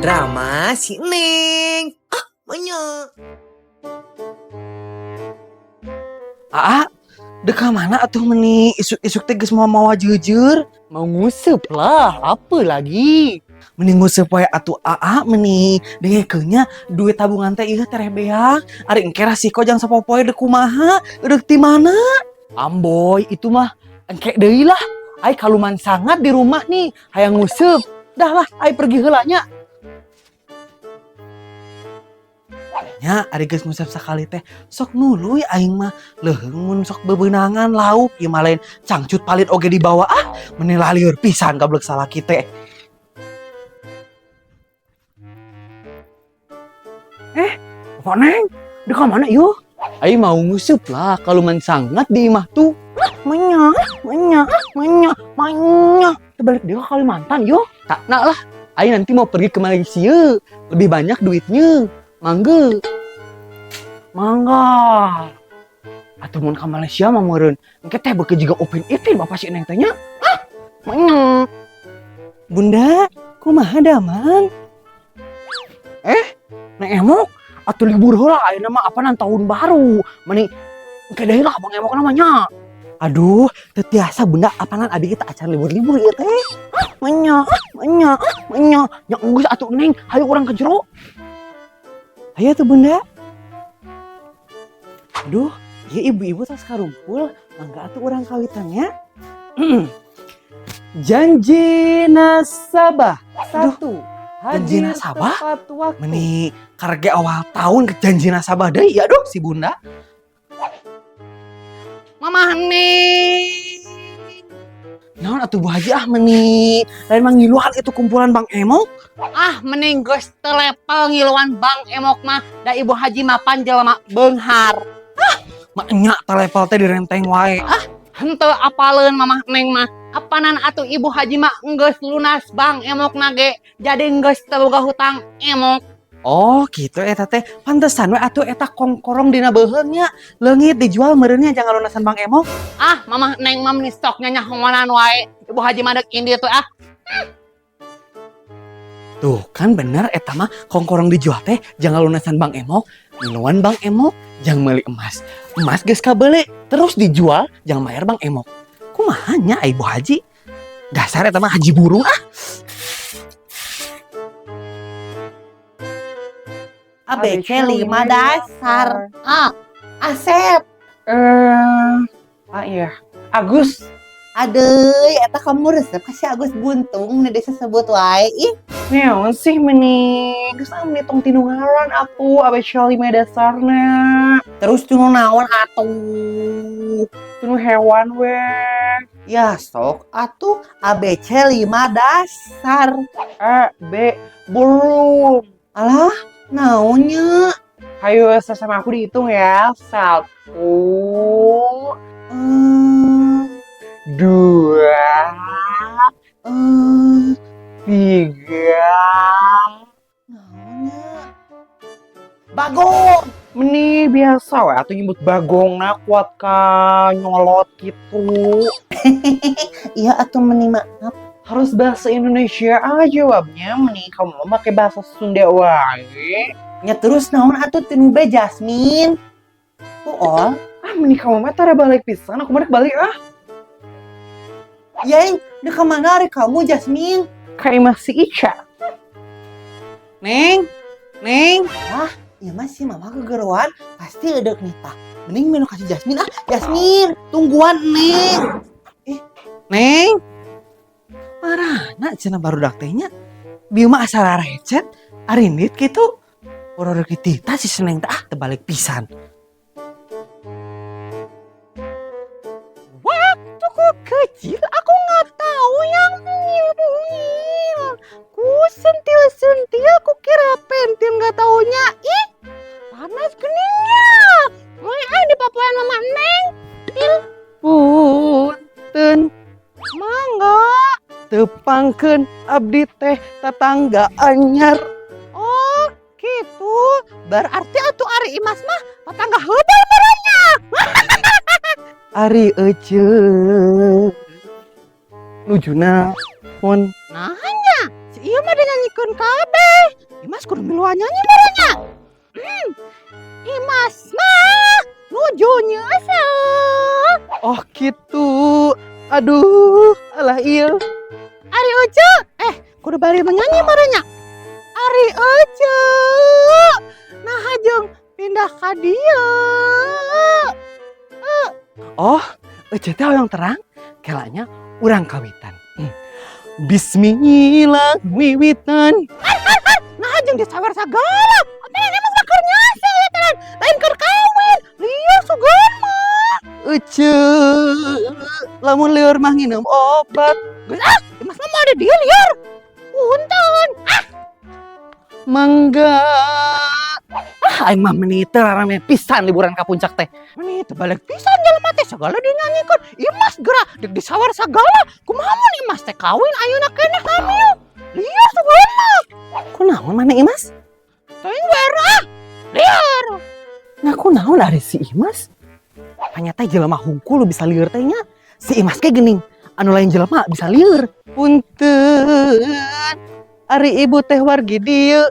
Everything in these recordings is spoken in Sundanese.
Drama si Neng. Ah, menya. Aa, dek ka mana atuh meni isuk-isuk teh geus mawa-mawa jeujeur? Mau nguseup lah, apa lagi? Meni nguseup wae atuh, Aa, meni dengekeun nya, duit tabungan teh ieu tereh beak. Ari engke rasiko jang sapopoe deuk kumaha? Deuk ti mana? Amboy, itu mah engke deui lah. Ai kaluman sangat di rumah nih, hayang nguseup. Dah lah, ai pergi heula nya. Nya, ari geus nguseup sakali teh sok nuluy aing mah leuheung mun sok bebeunangan lauk ieu mah lain cangcut palit oge dibawa, ah, meni lalieur pisan gablek salaki teh. Eh, Bapak Neng, di mana yuk? Ai mau nguseup lah, kaluman sangat di imah tuh. Menya, menya, menya, menya. Balik dia ke Kalimantan yuk. Tak nak lah, ai nanti mau pergi ke Malaysia. Lebih banyak duitnya. Mangga. Mangga. Atau mun ke Malaysia mah meureun. Engke teh beuki juga Upin Ipin bapak si Neng teh nya. Ah, menya. Bunda, kumaha damang? Eh, Neng Emok, atuh libur heula ayeuna mah, apanan tahun baru. Meni engke deui lah Bang Emok namanya. Aduh, teu tiasa, Bunda, apanan abi kita acan libur-libur ieu teh. Menya, menya, menya. Ya geus atuh Neng, hayu urang ke jero. Ayo tuh, Bunda. Aduh, ieu ibu-ibu tos karumpul, mangga atuh urang kawitannya. Janji nasabah satu. Janji Hadir nasabah? tepat waktu. Meni karege awal tahun ke janji nasabah deui ya, aduh, si Bunda. Mama Neng. Naon atuh, Bu Haji? Ah, meni lain mah ngiluan itu kumpulan Bang Emok. Ah, mending geus teu level ngiluan Bang Emok mah, da Ibu Haji mapan jelema beunghar. Maknya teu level teh direnteng wae. Ah, henteu apaleun Mamah Neng mah. Apanan atuh Ibu Haji mah enggeus lunas Bang Emok nage. Jadi enggeus teu boga hutang Emok. Oh, gitu eta teh. Pantesan we atuh eta kongkorong dina beuheung nya. Leungit dijual meureunnya jang lunasan Bang Emok. Ah, Mamah Neng mah meni sok nyanyahonan wae. Ibu Haji mah deuk indit tuh ah. Tuh kan bener eta mah, kongkorong dijual teh jang lunasan Bang Emok. Ngiluan Bang Emok jang meuli emas. Emas geus kabeli terus dijual jang bayar Bang Emok. Kumaha nya Ibu Haji? Dasar eta mah haji burung ah. ABC 5 dasar. A. Asep. Eh, ah iya. Agus. Aduh, eta kamu resep ka si Agus Buntung nu disebut wae. Ih, Naon sih meni? Geus ah, meni tong tinu ngaran atuh ABC 5 dasarna. Terus tinu naon atuh? Tinu hewan we. Ya sok atuh, ABC 5 dasar. A B burung. Alah, naonnya? Hayo sama aku dihitung ya. Satu, dua, tiga. Naonnya? Bagong. Meni biasa we atuh nyebut bagong na kuat ka nyolot gitu. Iya atuh, meni maaf. Harus bahasa Indonesia aja jawabnya, meni kamu mah pakai bahasa Sunda wae. Nya terus naon atuh tinu B, Jasmine? Oh, Ah, meni kamu mah tara balik pisan, aku mah balik ah. Yeng, di kemana ari kamu, Jasmine? Kayak masih Ica. Neng, Neng. Iya masih mama kegeroan, pasti edek nih tah. Mending minum kasih Jasmine ah. Jasmine, tungguan Neng. Neng. Marana cenah barudak teh nya? Bieu mah asa recet, arindit kitu. Urang dititah si Seneng teh, ah, terbalik pisan. Waktu ku kecil aku nggak tahu yang mungil-mungil. Ku sentil-sentil, ku kira pentil, nggak taunya ih panas geningnya. Mau ah di papuan Mama Neng. Til. Punten, Mangga. Tepangkeun abdi teh tetangga anyar. Oh gitu. Berarti atuh ari Imas mah tetangga heubeuy merenya. Ari ece. Nuju naon? Nanya. Si ieu mah dinyanyikeun kabeh. Imas kudu miluan nyanyi meureun nya. Imas mah nuju nyeuseuk. Oh gitu. Aduh, alah iya. Ari Ece, kudu bari menyanyi meureun nya. Ari Ece. Nah, jeung pindah ka dieu. Oh, Ece teh hoyong terang. Kelanya urang kawitan. Bismillah wiwitan. Nah, jeung disawer sagala. Apa ini mah keur nyeuseuk ya teh? Lain keur kawin. Lieur sugan mah. Ece, lamun lieur mah nginum obat. Geus ah, Imas mah moal di dieu lieur. Punten. Ah, Mangga. Ah, aing mah meuni teu rarame pisan liburan ka puncak teh. Meni teu balik pisan jelema teh sagala dinyanyikeun. Imas geura dek disawar sagala. Kumaha mun Imas teh kawin ayeuna keneh hamil? Lieur sugan mah. Kunaon mana Imas? Teuing we ah. Lieur. Nah, kunaon ari si Imas? Ternyata jelema hungkul bisa lieur teh nya. Si Imas ge geuning anu lain jelema bisa lieur. Punten. Ari ibu teh wargi dieu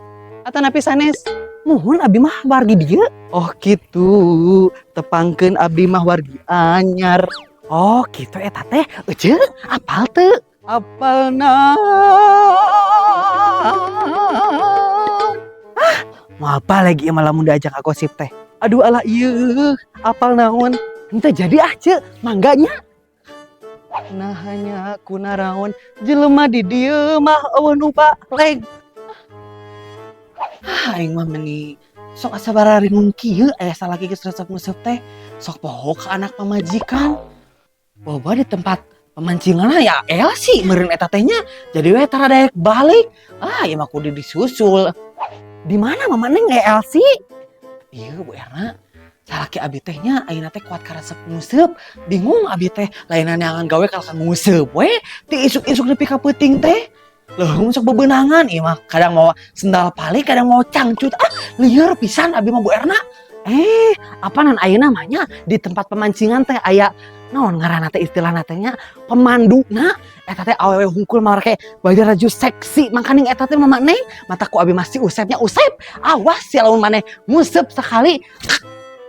atanapi sanes? Muhun, abdi mah wargi dieu. Oh gitu. Tepangkeun, abdi mah wargi anyar. Oh gitu eta teh. Ece, apal teu? Apal naon? Ah, mau apa lagi emang lamun diajak gosip teh? Aduh alah ieu, apal naon? Henteu jadi ah, Ceu, mangganya. Nah, hanya kunaraon jelema di dieu mah euweuh nu baleg. Ah, aing mah meni sok asa bararingung kieu aya salaki geus resep nguseup teh. Sok poho ka anak pamajikan. Boba di tempat pemancingan ya el sih meureun eta teh nya. Jadi we tara daek balik. Ah, ieu mah kudu disusul. Di mana Mama Neng ELC? Iya, Bu Erna. Salaki abi teh nya ayeuna teh kuat karesep nguseup. Bingung abi teh, lainan neangan gawe kalah nguseup we. Ti isuk-isuk nepi ka peuting teh. Leuheung sok bebenangan ieu mah, kadang mau sendal palik, kadang mau cangcut. Ah, lieur pisan abi mah, Bu Erna. Apa nan ayeuna mah nya di tempat pemancingan teh aya naon ngaranna teh, istilahna teh nya, pemanduna eta teh awewe hungkul make baju raju seksi, mangkaning eta teh Mama Neng mata ku abi masih Usepnya. Usep, awas ya lamun maneh nguseup sekali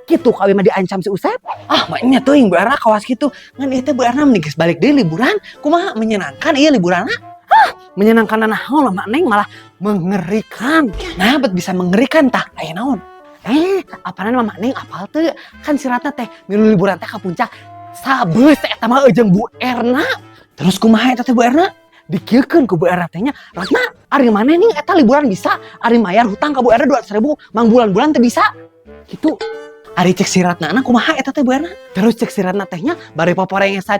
gitu, ku abi mah diancam si Usep. Ah, maknya teuing Bu Erna kawas kitu. Ngan ieu teh Bu Erna mending geus balik deui liburan. Kumaha, menyenangkan ieu liburanna? Ah, menyenangkan naon Mama Neng, malah mengerikan. Nah, bet bisa mengerikan tah aya naon? Apaan Mama Neng apal teu? Kan si Ratna teh milu liburan teh ka puncak sabeus teh eta mah jeung Bu Erna. Terus kumaha eta teh, Bu Erna? Dikieukeun ku Bu Erna teh nya, "Ratna, ari maneh nih eta liburan bisa, ari mayar hutang ka Bu Erna 200.000 mang bulan-bulan teh bisa." Gitu. Ari cek si Ratna na kumaha eta teh, Bu Erna? Terus cek si Ratna teh nya bari poporengesan.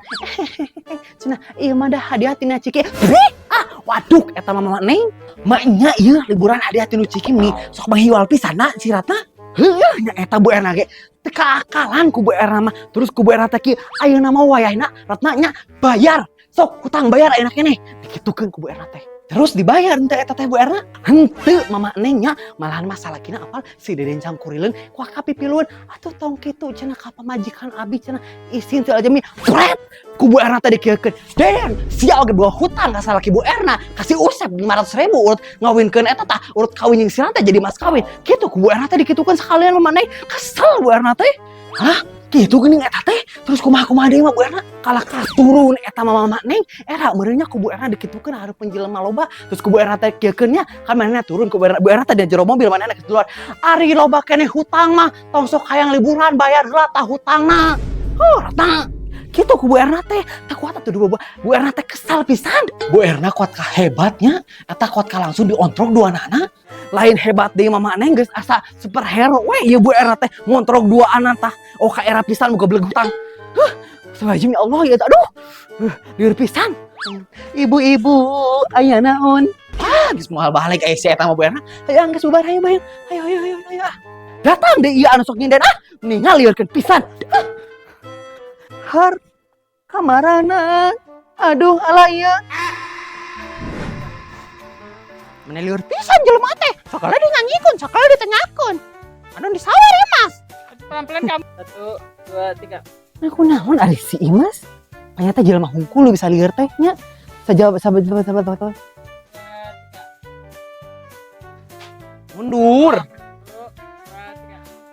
Cenah, ieu mah dah hadiah tina Ciki. Bih, ah, waduh eta mah Mama Neng. Maknya ieu liburan hadiah tinu Ciki nih sok manghiwal pisan na si Ratna. Heuh, nya eta Bu Erna ge teu kaakalan ku Bu Erna mah. Terus ku Bu Erna teh kieu, "Ayeuna mah wayahna Ratna nya bayar. Sok hutang bayar ayeuna keneh." Dikitukeun ku Bu Erna teh. Terus dibayar henteu eta teh, Bu Erna? Henteu Mama Neng nya, malahan masalah kina apal si Deden cangkurileun ku kapipiluan. "Atuh tong kitu," cenah, "ka pamajikan abi," cenah, "isin teu aja mi." Pret ku Bu Erna teh dikieukeun. "Den, sia oge dua hutang ka salaki Bu Erna, kasih Usep 500.000 urut ngawinkeun eta tah, urut kawin jeung si teh jadi mas kawin." Kitu ku Bu Erna teh dikitukeun sekalian Mama Neng. Kesel Bu Erna teh. Hah? Kitu geuning eta teh. Terus kumaha kumaha deui mah, Bu Erna? Kalah katurun eta mah Mama Neng. Era meureun nya ku Bu Erna dikitukeun hareupeun jelema loba. Terus ku Bu Erna teh kieukeun nya, kan manehna turun ku Bu Erna. Bu Erna teh di jero mobil, manehna ke luar. "Ari loba keneh hutang mah tong sok hayang liburan, bayar heula tah hutangna. Huh, Ratna." Kitu ku Bu Erna teh. Teu kuat atuh Bu Erna teh kesal pisan. Bu Erna kuat ka hebatnya, eta kuat ka langsung diontrog dua nana. Lain hebat deui Mama Neng, geus asa superhero we ieu Bu Erna teh ngontrog dua anak tah. Oh, ka era pisan muga beleg hutang. Huh, astagfirullahaladzim ya Allah ya, aduh. Lieur pisan. Ibu-ibu aya naon? Ah, geus moal balik aya si eta mah Bu Erna. Hayu geus bubar, hayu hayu. Hayu hayu hayu hayu. Ah. Datang deui ieu anu sok nyinden ah, mending liurkeun pisan. Huh. Har kamarana. Aduh alah ieu. Meni lieur pisan jelema teh. Sakala dinyanyikeun, sakala ditanyakeun. Anu disawer ya, Mas. Pelan-pelan kamu. Satu, dua, tiga. Nah, kunaon ari si Imas? Ternyata jelema hungkul bisa lieur teh nya. Sajawab sahabat sahabat sahabat sahabat. Mundur.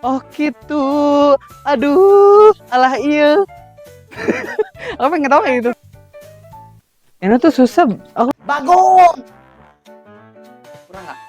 Oh gitu. Aduh, alah iya. Aku pengen ketawa kayak gitu. Ini tuh susah. Aku Bagong. Kurang nggak?